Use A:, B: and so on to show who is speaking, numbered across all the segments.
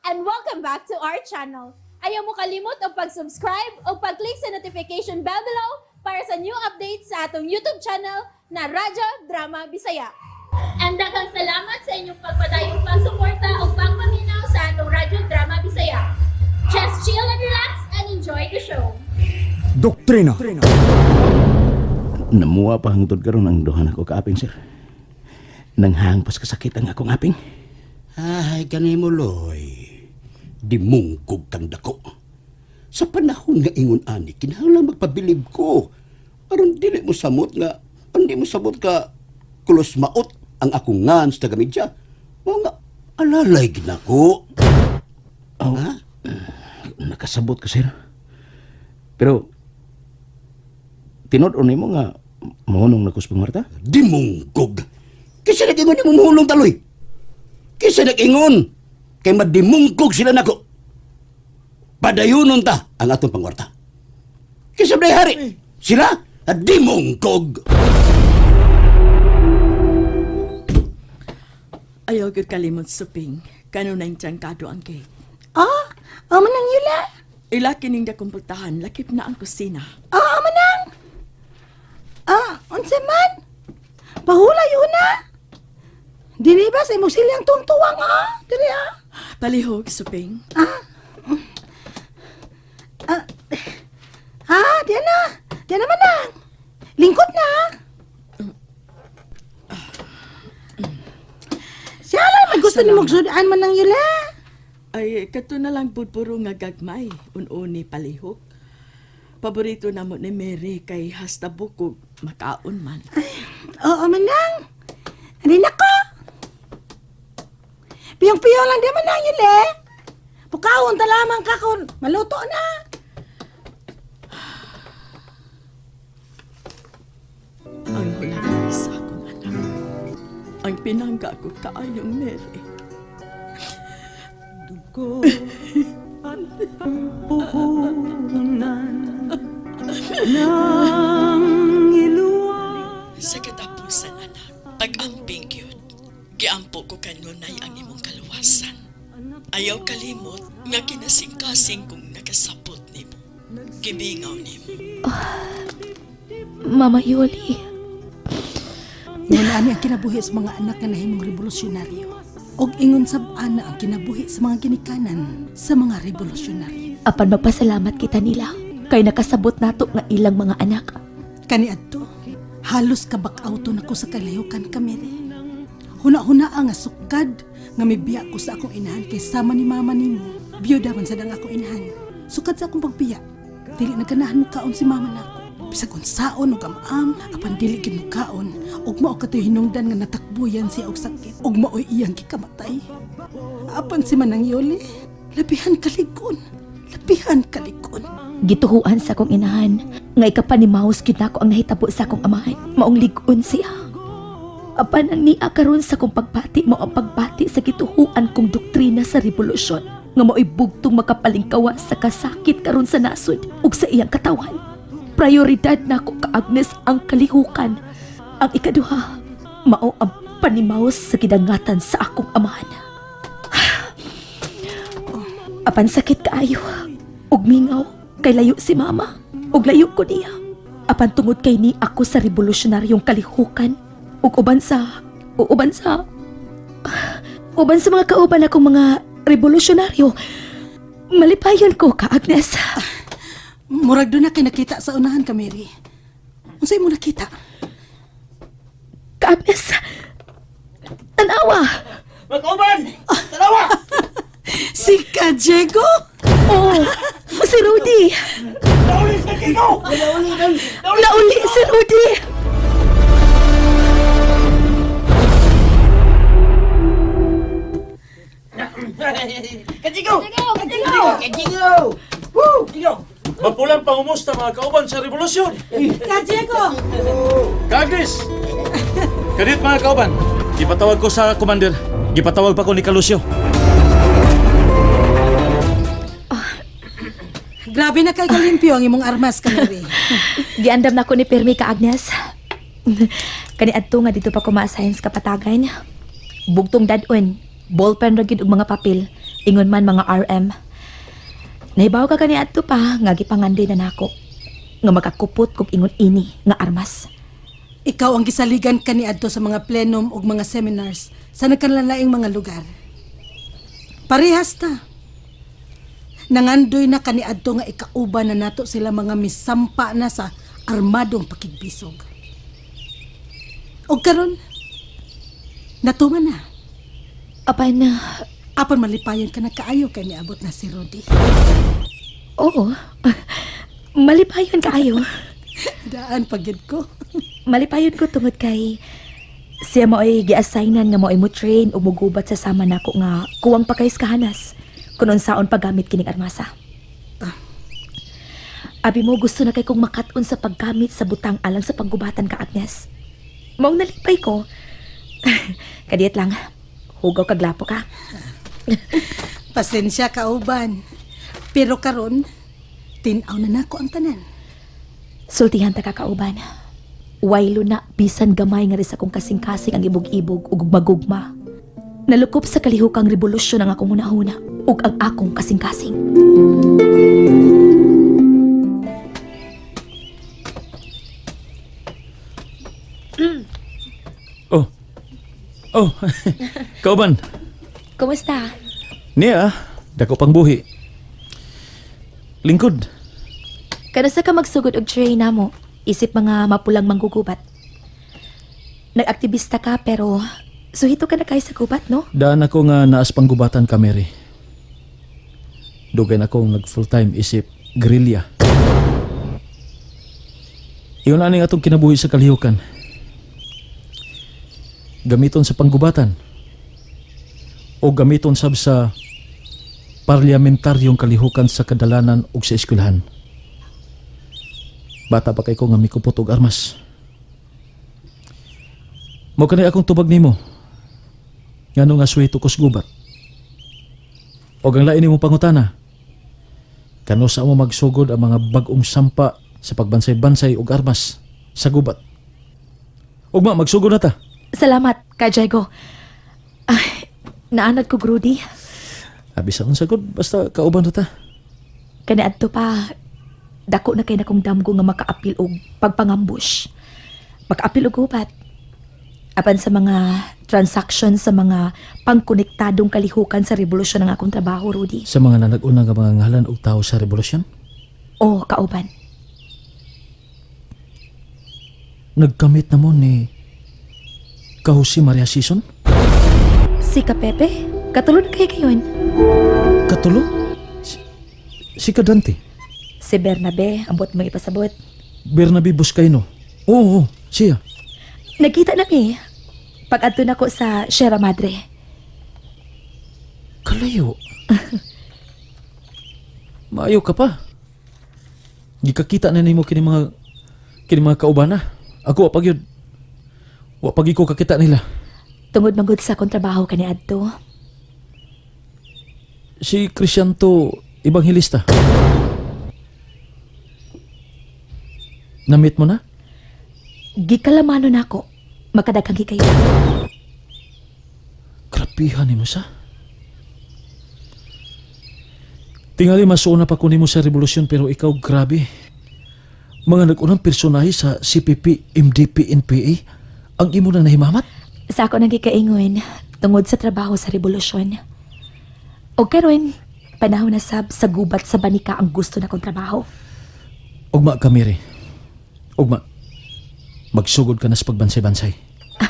A: And welcome back to our channel. Ayaw mo kalimot og pag-subscribe o pag-click sa notification bell below para sa new updates sa atong YouTube channel na Radyo Drama Bisaya. And daghang salamat sa inyong pagpadayong pagsuporta o pagpaminaw sa atong Radyo Drama Bisaya. Just chill and relax and enjoy the show.
B: Doktrina.
C: Namuha pa hangtod karon ang duha nako kaaping, sir. Nanghang pas kasakit ang akong aping.
D: Ay, kanimo, Loy. Dimungkog kang dako. Sa panahon nga ingon ani, kinahanglan magpabilib ko. Aron dili mo samot nga, aron di mo samot ka kulos maot ang akong ngan sa tagamidya. Mao nga, alalay ginako.
C: Oh,
D: Ha?
C: Nakasabot ko, sir. Pero tinud-on nimo nga mohunong na kus pangwarta?
D: Dimungkog. Kaysa nag-ingon ni mong taloy. Kaysa nag-ingon, kay madimungkog sila nako. Padayunon ta ang atong pangwarta. Kaysa may hari, sila dimungkog.
E: Ayaw gyud kalimot, Suping. Kanunay trangkado ang cake.
F: Ah, amo nang yula.
E: Ila kining dakumpultahan, lakip na ang kusina.
F: Ah, amo nang. Ah, unsa man? Pahulay una. Dili ba sa imong silyang tuwang ah? Dili ah.
E: Palihog, Suping.
F: Ah, ah, di na. Di na manang. Lingkod na. Siya lang may gusto ni sudan man ng yula.
E: Ay, kato na lang budburo nga gagmay, ununi palihog. Paborito na mo ni Mary kay hasta bukog, makaon man.
F: Oo, manang. Hindi na ko. Piyong-piyong lang di manang yun eh. Pukawon ta lamang ka kung maluto na.
E: Ang hulagay sa akong anak. Ang pinangga ko kaayong Mary.
G: Dugo at puhunan ng iluwa.
E: Sa katapusan, anak, pag-amping yun, giampo ko kanunay ang imong kaluwasan. Ayaw kalimot nga kinasingkasing kong nakasapot nimo. Gibingaw nimo.
H: Mama Yoli,
F: Ingon ani ang kinabuhi sa mga anak nga nahimong revolusyonaryo. Og ingon sab ana ang kinabuhi sa mga ginikanan sa mga revolusyonaryo.
H: Apan magpasalamat kita nila kay nakasabot nato nga ilang mga anak.
F: Kaniadto, halos kabak-auto nako sa kalihukan kamere. Huna-huna nga sukad nga mibiya ko sa akong inahan kay sama ni mama nimo. Biyuda man sad ang akong inahan. Sukad sa akong pagbiya. Dili na ganahan mo kaon si mama nako. Bisag unsaon og am-am, apan dili gid mo kaon ug mao katoy hinungdan nga natakbuyan siya og sakit ug maoy iyang gikamatay. Apan si Manang Yoli, labihan kalikon. Labihan kalikon.
H: Gituhuan sa akong inahan nga ikapanimaos gid nako ang nahitabo sa akong amahan. Maong lig-on siya. Apan ang niya karon sa akong pagbati mao ang pagbati sa gituhuan kong doktrina sa revolusyon nga mao'y bugtong makapalingkawa sa kasakit karon sa nasod ug sa iyang katawan. Prioridad nako ka Agnes ang kalihukan. Ang ikaduha, mao ang panimaos sa gidangatan sa akong amahan. Apan sakit kaayo. Ug mingaw kay layo si mama. Ug layo ko niya. Apan tungod kay ni ako sa revolusyonaryong kalihukan ug uban sa mga kauban akong mga revolusyonaryo. Malipayon ko ka, Agnes.
F: Murag doon na kay nakita sa unahan ka, Mary. Unsay mo nakita?
H: Ka Agnes. Tanawa.
G: Magkauban! Tanawa!
F: Si Ka Diego?
H: Oh, si Rudy.
G: Nauli sa Kiko!
H: Nauli si Rudy.
G: Kachigo! Kachigo! Kachigo! Woo! Kachigo!
I: Mapulang pangumusta mga kauban sa revolusyon.
F: Ka Diego!
I: Kaagnes! Kadit mga kauban, gipatawag ko sa commander. Gipatawag pa ko ni Kalusyo.
F: Grabe na kay kalimpyo ang imong armas ka, Mary.
H: Giandam na ko ni Pirmi ka, Agnes. Kani adto nga dito pa ko ma-assign sa kapatagan. Bugtong dadon, ballpen ra gyud og mga papel. Ingon man mga RM. Nahibaw ka kaniadto pa nga gipangandoy na nako nga makakupot kog ingon ini nga armas.
F: Ikaw ang gisaligan kaniadto sa mga plenum ug mga seminars sa nagkanlalaing mga lugar. Parehas ta. Nangandoy na kaniadto nga ikauban na nato sila mga misampa na sa armadong pakigbisog. Og karon, natuman na.
H: Apan,
F: Apan malipayon ka na kaayo kay niabot na si Rudy.
H: oo. Malipayon kaayo.
F: Daan pagid ko.
H: Malipayon ko tungod kay siya mao'y giassignan nga mao'y mo train o mugubat sa sama nako nga kuwang pa kay kahanas kun unsaon paggamit kining armasa. Abi mo gusto na kay kong makat-on sa paggamit sa butang alang sa paggubatan ka, Agnes. Maong nalipay ko. Kadiyot lang. Hugaw kaglapo ka.
F: Pasensya ka, uban. Pero karon, tin-aw na nako ang tanan.
H: Sultihan ta kakauban. Waylo na bisan gamay nga rin sa akong kasing-kasing ang ibog-ibog ug magugma. Nalukop sa kalihukang revolusyon ang akong hunahuna ug ang akong kasing-kasing.
I: Oh. Oh. Kauban.
H: Kumusta?
I: Niya, dako pang buhi. Lingkod.
H: Kanasa ka magsugod og tray namo? Isip mga mapulang manggugubat. Nag-aktivista ka pero suhito ka na kay sa gubat, no?
I: Daan ako nga naas panggubatan ka, Mary. Dugay na akong nag full time isip guerrilla. Iyon aning atong kinabuhi sa kalihukan. Gamiton sa panggubatan o gamiton sab sa parlamentaryong kalihukan sa kadalanan ug sa eskwelahan. Bata pa kay ko nga mikupot og armas. Mao kanay akong tubag nimo. Ngano nga suwito ko sa gubat? O ang lain nimo pangutana. Kano sa mo magsugod ang mga bag-ong sampa sa pagbansay-bansay og armas sa gubat? Ugma, magsugod na ta.
H: Salamat, ka Diego. Ay, naanad ko Rudy.
I: Abi sa sagod, basta kauban na ta.
H: Kaniadto pa dako na kay nakong damgo nga makaapil og pagpangambush. Makaapil og gubat. Apan sa mga transaction sa mga pangkonektadong kalihukan sa revolusyon ang akong trabaho, Rudy.
I: Sa mga nanag-una nga mga ngalan og tao sa revolusyon,
H: Oh, kauban.
I: nagkamit na mo ni ka Jose Maria Sison?
H: Si Ka Pepe, katulo na kay kayon.
I: Katulo? Si Kadante?
H: Si Bernabe, ambot mong ipasabot.
I: Bernabe Buscayno? Oo, oo, siya.
H: Nagkita na mi. Pag-adto nako sa Sierra Madre.
I: Kalayo. Maayo ka pa. Gikakita na nimo kini mga kaubana. Ako wa pa gyud. Wa pa gyud ko kakita nila.
H: Tungod manggod sa akong trabaho kani adto.
I: Si Crisanto Evangelista. Na-meet mo na?
H: Gikalamano nako. Makadaghang hikayo.
I: Grabihan nimo sa. Tingali masuuna pa ko nimo sa revolusyon pero ikaw grabe. Mga nag-unang personahe sa CPP, MDP, NPA ang imo nang nahimamat.
H: Sa ako nang gikaingon tungod sa trabaho sa revolusyon. O karon, panahon na sab sa gubat sa banika ang gusto na kong trabaho.
I: Ugma ka, Mary. Ugma. Magsugod ka na sa pagbansay-bansay.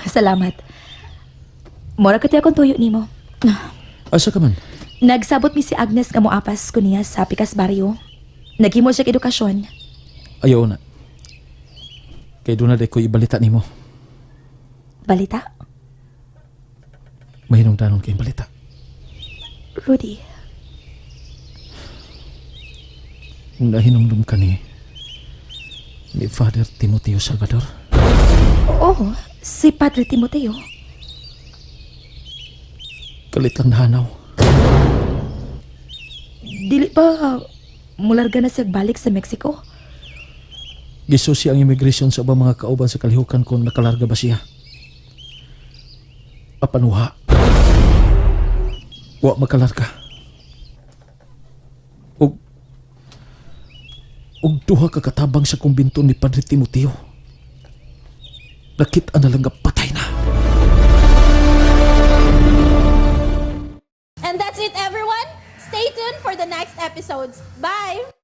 H: Salamat. Mora ka akong tuyo nimo.
I: Asa ka man?
H: Nagsabot mi si Agnes nga moapas ko niya sa Pikas Barrio. Naghimo siya og edukasyon.
I: Ayaw na. Kay doon na ko ibalita nimo.
H: Balita,
I: Mahinungdanon kay balita.
H: Rudy.
I: Nahinumdum ka ni Father Timoteo Salvador.
H: Oo, si Padre Timoteo.
I: Kalit lang nahanaw.
H: Dili pa mularga na siya balik sa Mexico.
I: Gisusi ang immigration sa ubang mga kauban sa kalihukan kung nakalarga ba siya. Apanuha. Wa makalarga. duha ka katabang sa kumbinto ni Padre Timoteo. Nakita na lang nga patay na.
A: And that's it, everyone. Stay tuned for the next episodes. Bye!